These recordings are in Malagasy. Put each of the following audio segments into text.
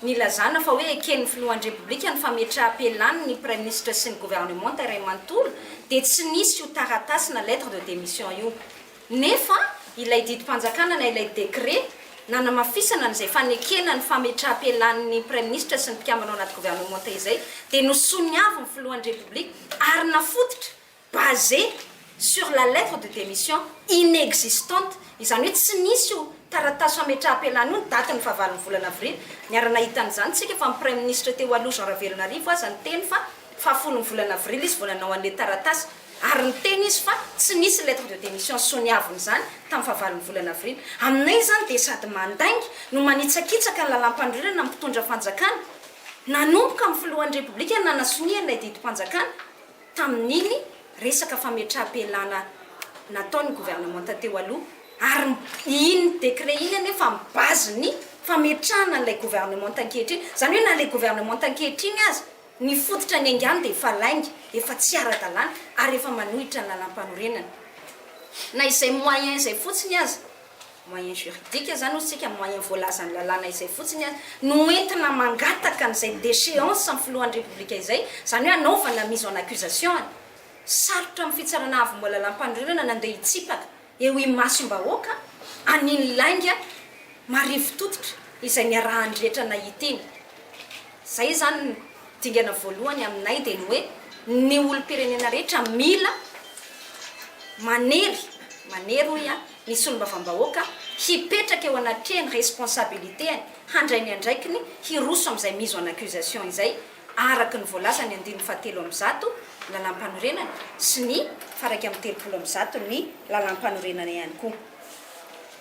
nilazana fa hoe eken'ny Filohan'ny Repoblika ny fametraham-pialany ny Praiminisitra sy ny governemanta iray manontolo dia tsy nisy io taratasy na lettre de démission io. Nefa ilay didim-panjakana na ilay décret nanamafisana an'izay fanekena ny fametraham-pialan'ny Praiminisitra sy ny mpikambana ao anaty governemanta izay dia nosoniavin'ny Filohan'ny Repoblika ary nafototra, basé, sur la lettre de démission inexistante, izany hoe tsy nisy io taratasy fametraham-pialana io ny datin'ny fahavalon'ny volana avrily. Niara-nahita an'izany isika fa ny Praiminisitra teo aloha Jean Ravelonarivo aza niteny fa fahafolon'ny volana avrily izy vao nanao an'ilay taratasy. Ary niteny izy fa tsy nisy lettre de démission soniaviny izany tamin'ny fahavalon'ny volana avrily. Aminay izany dia sady mandainga no manitsakitsaka ny lalàmpanorenana ny mpitondra fanjakana. Nanomboka amin'ny filohan'ny Repoblika nanasonia ilay didim-panjakana tamin'iny resaka fametraham-pialana nataon'ny governemanta teo aloha. Ary iny décret iny anefa ny base-n'ny fametrahana an'ilay governemanta ankehitriny. Izany hoe na ilay governemanta ankehitriny aza Ny fototra niaingàny dia efa lainga, efa tsy ara-dalàna ary efa manohitra ny lalàmpanorenana. Na izay moyen izay fotsiny aza, moyen juridique izany hoy isika, moyen voalazan'ny lalàna izay fotsiny aza, no entina mangataka an'izay déchéance amin'ny filohan'ny Repoblika izay, izany hoe hanaovana mise en accusation any. Sarotra amin'ny fitsarana avo momba lalàmpanorenana ny handeha hitsipaka eo imasom-bahoaka an'iny lainga marivo tototra izay niarahan'ny rehetra nahita iny. Izay izany ny dingana voalohany aminay dia ny hoe ny olom-pirenena rehetra mila manery, manery hoy aho, ny solombavambahoaka hipetraka eo anatrehan'ny responsabilité-ny, handray ny andraikiny, hiroso amin'izay mise en accusation izay araka ny voalazan'ny andininy fahatelo amby zato lalàmpanorenana sy ny faha-31 ny lalàmpanorenana ihany koa.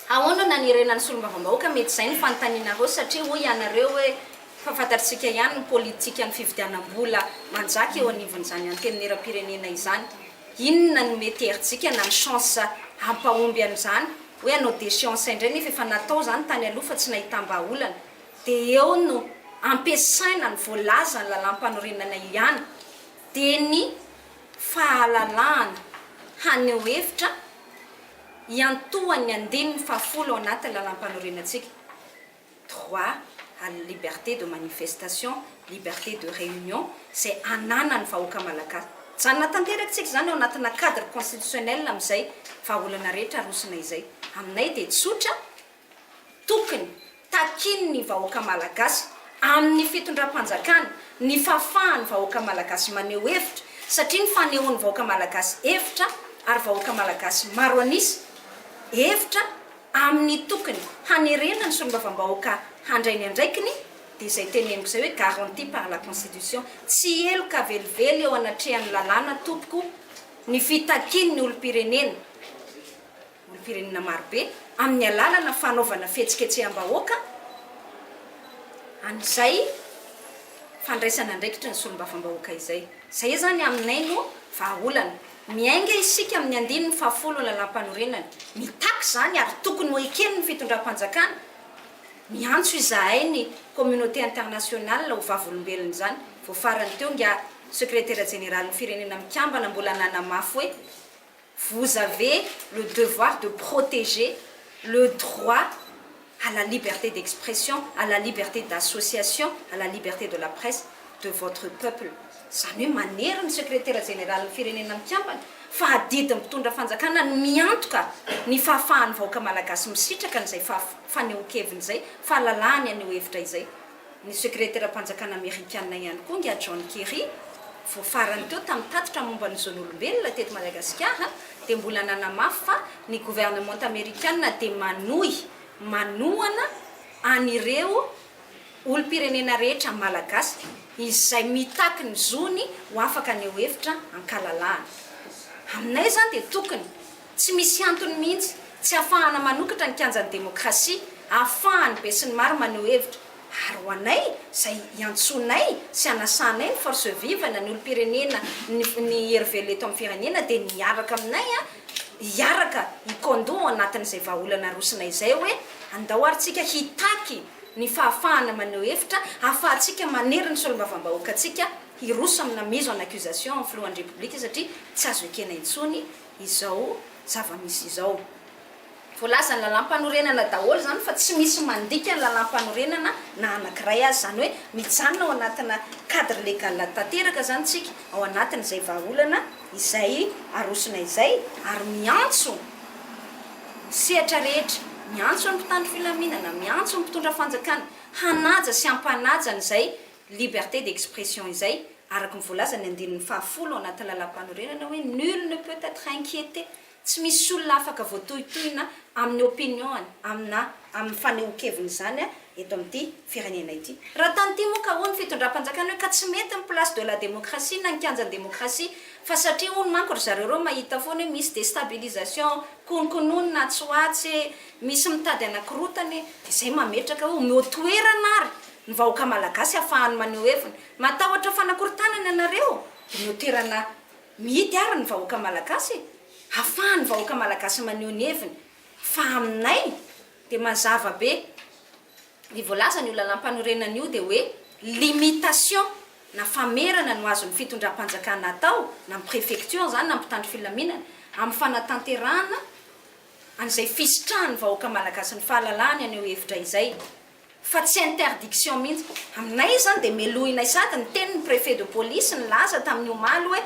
Ahoana no nanerena ny solombavambahoaka? Mety izay ny fanontanianareo satria hoy ianareo hoe fa fantatsika ihany ny politikan'ny fividianam-bola manjaka eo anivon'izany antenimierampirenena izany. Inona no mety herijika na ny chance hampahomby an'izany hoe hanao déchéance indray nefa efa natao izany tany aloha fa tsy nahitam-bahaolana. Dia eo no ampiasaina ny voalazan'ny lalàmpanorenana ihany dia ny fahalalahana haneho hevitra iantohan'ny andininy fahafolo ao anatin'ny lalàmpanorenantsika, droit à la liberté de manifestation, liberté de réunion, izay ananan'ny vahoaka malagasy. Mijanona tanteraka isika izany ao anatina cadre constitutionnel amin'izay vahaolana rehetra arosona izay. Aminay dia tsotra, Tokony takian'ny vahoaka malagasy amin'ny fitondram-panjakana ny fahafahan'ny vahoaka malagasy maneho hevitra satria ny fanehoan'ny vahoaka malagasy hevitra ary vahoaka malagasy maro an'isa hevitra amin'ny tokony hanerena ny solombavambahoaka handray ny andraikiny dia izay teneniko izay hoe garantie par la constitution tsy heloka velively eo anatrehan'ny lalàna tompoko ny fitakian'ny olom-pirenena olom-pirenena marobe amin'ny alalana fanaovana fihetsiketseham-bahoaka an'izay fandraisana andraikitry ny solombavambahoaka izay. Izay izany aminay no vahaolana. Miainga isika amin'ny andininy fahafolo ny lalàmpanorenana. Mitaky izany ary tokony ho eken'ny fitondram-panjakana. Miantso izahay ny communauté internationale ho vavolombelon'izany. Vao farany teo ingahy sekretera jeneralin'ny Firenena Mikambana mbola nanamafy hoe Vous avez le devoir de protéger le droit à la liberté d'expression, à la liberté d'association, à la liberté de la presse de votre peuple. Izany hoe manery ny sekretera jeneralin'ny Firenena Mikambana fa adidin'ny mpitondra fanjakana ny miantoka ny fahafahan'ny vahoaka malagasy misitraka an'izay fanehoan-keviny izay, fahalalahany haneho hevitra izay. Ny sekreteram-panjakana amerikana ihany koa ingahy John Kerry, vao farany teo tamin'ny tatitra momba ny zon'olombelona teto Madagasikara dia mbola nanamafy fa ny governemanta amerikana dia manohy manohana an'ireo olom-pirenena rehetra malagasy izay mitaky ny zony ho afaka haneho hevitra an-kalalahana. Aminay izany dia tokony Tsy misy antony mihitsy tsy hahafahana manokatra ny kianjan'ny demokrasia, ahafahan'ny besinimaro maneho hevitra. Ary ho anay, izay iantsoanay sy anasanay ny force vive na ny olom-pirenena, ny ny hery velona eto amin'ny firenena dia ny hiaraka aminay, hiaraka hikaondoha ao anatin'izay vahaolana arosonay izay hoe andao ary tsika hitaky ny fahafahana maneho hevitra, ahafahantsika manery ny solombavambahoakantsika hiroso amina mise en accusation amin'ny filohan'ny Repoblika satria tsy azo ekena intsony izao zava-misy izao. Voalazan'ny lalàmpanorenana daholo izany fa tsy misy mandika ny lalàmpanorenana na anankiray aza. Izany hoe mijanona ao anatina cadre légal tanteraka izany tsika ao anatin'izay vahaolana izay arosona izay ary miantso ny sehatra rehetra, miantso ny mpitandro filaminana, miantso ny mpitondra fanjakana hanaja sy hampanaja an'izay liberté d'expression izay araka ny voalazan'ny andininy fahafolo ao anatin'ny lalàmpanorenana hoe nul ne peut être inquiété. Tsy misy olona afaka voatohitohina amin'ny opinion-ny, amina amin'ny fanehoan-keviny izany eto amin'ity firenena ity. Raha tany ity moa ka hoy ny fitondram-panjakana hoe ka tsy mety ny place de la démocratie na ny kianjan'ny démocratie fa satria hono manko ry zareo ireo mahita foana hoe misy déstabilisation, kononkononina atsy ho atsy e, misy mitady hanakorotana e, dia izay mametraka hoe omeo toerana ary ny vahoaka malagasy hahafahany maneho heviny. Matahotra fanakorontanana ianareo dia omeo toerana Mihidy ary ny vahoaka malagasy e! Afahan'ny vahoaka malagasy maneho ny heviny fa aminay dia mazava be ny voalazan'io lalampanorenana io dia hoe limitation na famerana no azon'ny fitondram-panjakana atao na ny préfecture izany na ny mpitandro filaminana amin'ny fanatanterahana an'izay fisitrahan'ny vahoaka malagasy ny fahalalahany haneho hevitra izay. Fa tsy interdiction mihitsy. Aminay izany dia melohinay sady ny tenin'ny préfet de police nilaza tamin'ny omaly hoe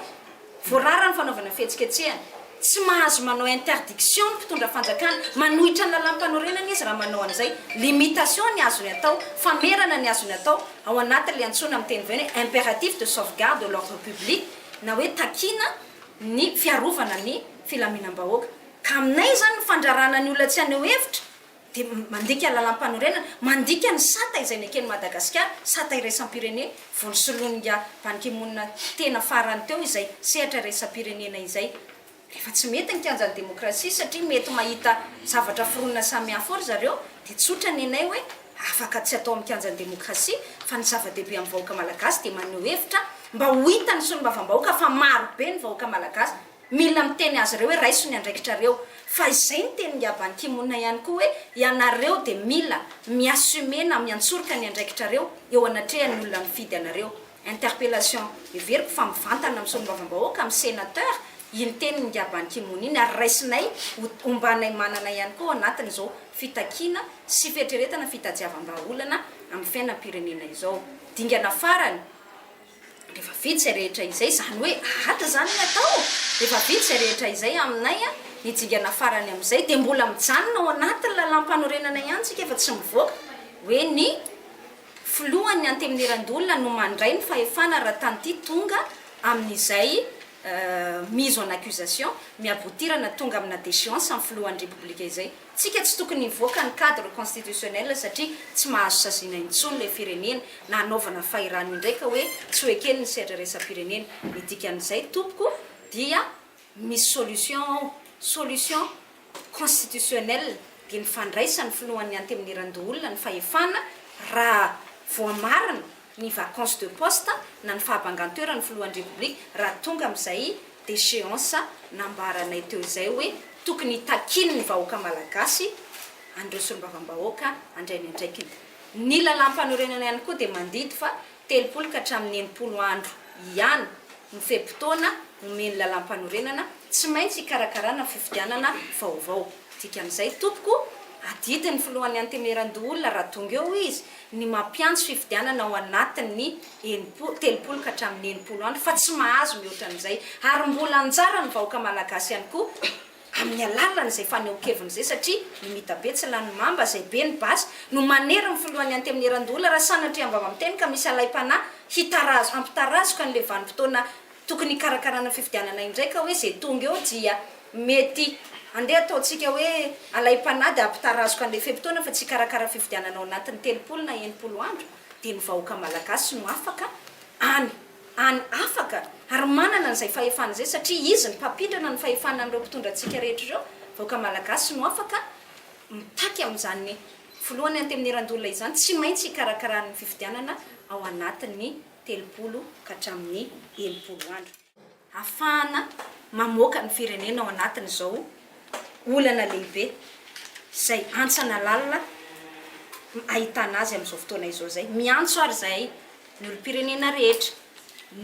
voarara ny fanaovana fihetsiketsehana. Tsy mahazo manao interdiction ny mpitondra fanjakana. Manohitra ny lalàmpanorenana izy raha manao an'izay. Limitation ny azony atao, famerana ny azony atao ao anatin'ilay antsoina amin'ny teny vahiny hoe impératif de sauvegarde de l'ordre public na hoe takiana ny fiarovana ny filaminam-bahoaka. Ka aminay izany ny fandrarana ny olona tsy haneho hevitra dia mandika lalàmpanorenana, mandika ny sata izay neken'i Madagasikara, sata iraisam-pirenena, vao nisoloan'ingahy Ban Ki-moon tena farany teo izay sehatra iraisam-pirenena izay. Rehefa tsy mety ny kianjan'ny demokrasia satria mety mahita zavatra foronina samihafa ao ry zareo dia tsotra nenay hoe afaka tsy atao amin'ny kianjan'ny demokrasia fa ny zava-dehibe amin'ny vahoaka malagasy dia maneho hevitra mba ho hitan'ny solombavambahoaka fa maro be ny vahoaka malagasy Mila miteny azy ireo hoe raiso ny andraikitrareo. Fa izay ny tenin'i Ban Ki-moon ihany koa hoe ianareo dia mila mi-assumer na miantsoroka ny andraikitrareo eo anatrehan'ny olona nifidy anareo. Interpellation heveriko fa mivantana amin'ny solombavambahoaka, amin'ny sénateur, iny tenin'i Ban Ki-moon iny ary raisinay ho ombanay manana ihany koa ao anatin'izao fitakiana sy fieritreretana fitadiavam-bahaolana amin'ny fiainam-pirenena izao. Dingana farany. Rehefa vita izay rehetra izay, izany hoe ady izany ny atao, rehefa vita izay rehetra izay aminay, ny dingana farany amin'izay dia mbola mijanona ao anatin'ny lalàmpanorenana ihany isika fa tsy mivoaka, hoe ny filohan'ny Antenimierandoholona no mandray ny fahefana raha tanty tonga amin'izay mise en accusation, mi-aboutir na tonga amina déchéance amin'ny filohan'ny Repoblika izay. Tsika tsy tokony hivoaka ny cadre constitutionnel satria tsy mahazo saziana intsony ilay firenena na hanaovana fahirano indray ka hoe tsy ho ekeny ny sehatra iraisam-pirenena. Ny dikan'izay tompoko dia misy solution ao, solution constitutionnelle dia ny fandraisan'ny filohan'ny Antenimierandoholona ny fahefana raha voamarina ny vacance de poste na ny fahabangan-toeran'ny filohan'ny Repoblika raha tonga amin'izay déchéance nambaranay teo izay hoe tokony hitakian'ny vahoaka malagasy an'ireo solombavambahoaka handray ny andraikiny. Ny lalàmpanorenana ihany koa dia mandidy fa 30 ka hatramin'ny 60 andro ihany no fe-potoana omen'ny lalàmpanorenana tsy maintsy hikarakarana fifidianana vaovao. Dikan'izay tompoko, adidin'ny filohan'ny Antemierandoholona raha tonga eo izy ny mampiantso fifidianana ao anatin'ny 60, 30 ka hatramin'ny 60 andro fa tsy mahazo mihoatra an'izay ary mbola anjaran'ny vahoaka malagasy ihany koa amin'ny alalan'izay fanehoan-keviny izay satria ny mitabe tsy lany mamba izay be ny basy no manery ny filohan'ny Antemierandoholona raha sanatria am-bava miteny ka misy alaim-panahy hitarazo hampitarazoka an'ilay vanim-potoana Tokony hikarakarana fifidianana indray ka hoe ze tonga eo dia mety andeha ataontsika hoe alaim-panahy dia ampitarazoka an'ilay fe-potoana fa tsy hikarakara fifidianana ao anatin'ny 30 na 60 andro dia ny vahoaka malagasy no afaka any any afaka ary manana an'izay fahefana izay satria izy no mpampindrana ny fahefana an'ireo mpitondra antsika rehetra ireo, vahoaka malagasy no afaka mitaky amin'izany filohan'ny antenimierandoholona izany tsy maintsy hikarakarany ny fifidianana ao anatin'ny 30 ka hatramin'ny 60 andro, hahafahana mamoaka ny firenena ao anatin'izao olana lehibe izay hantsana lalina ahitana azy amin'izao fotoana izao izay. Miantso ary izahay ny olom-pirenena rehetra,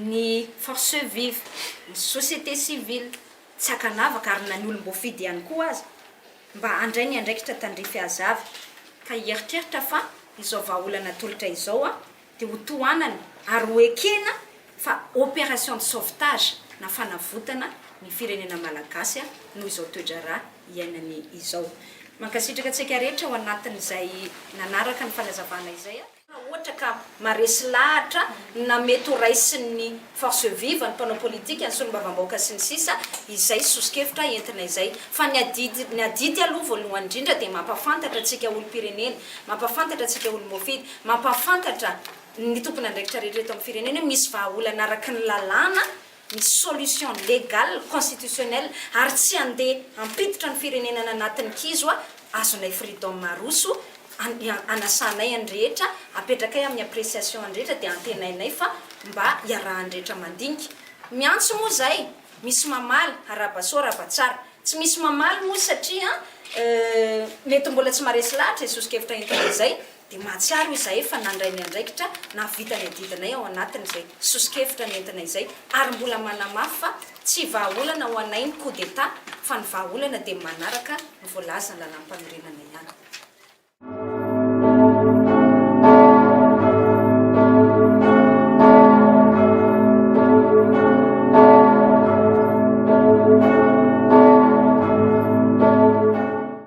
ny forces vives, ny société civile, tsy ankanavaka ary na ny olom-boafidy ihany koa aza. mba handray ny andraikitra tandrify azy avy ka hieritreritra fa izao vahaolana atolotra izao dia ho tohanana ary ho ekena fa opération de sauvetage na fanavotana ny firenena malagasy noho izao toe-draharaha iainany izao. Mankasitraka antsika rehetra ao anatin'izay nanaraka ny fanazavana izay. Raha ohatra ka maharesy lahatra na mety ho raisin'ny force vive, ny mpanao politika, ny solombavambahoaka sy ny sisa izay soso-kevitra entina izay. Fa ny adidy ny adidy aloha voalohany indrindra dia mampahafantatra antsika olom-pirenena, mampahafantatra antsika olom-boafidy, mampahafantatra ny tompon'andraikitra rehetra eto amin'ny firenena hoe misy vahaolana araka ny lalàna, misy solution légale, constitutionnelle ary tsy handeha hampiditra ny firenenana anatin'ny kizo azonay freedom aroso anasanay ny rehetra, apetrakay amin'ny appréciation ny rehetra dia antenainay fa mba iarahan'ny rehetra mandinika. Miantso moa izay, misy mamaly, arahaba soa arahaba tsara. Tsy misy mamaly moa satria mety mbola tsy maharesy lahatra izay soso-kevitra entina izay. Dia mahatsiaro izahay fa nandray ny andraikitra nahavita ny adidinay ao anatin'izay soso-kevitra nentina izay ary mbola manamafy fa tsy vahaolana ho anay ny coup d'Etat fa ny vahaolana dia manaraka ny voalazan'ny lalàm-panorenana ihany.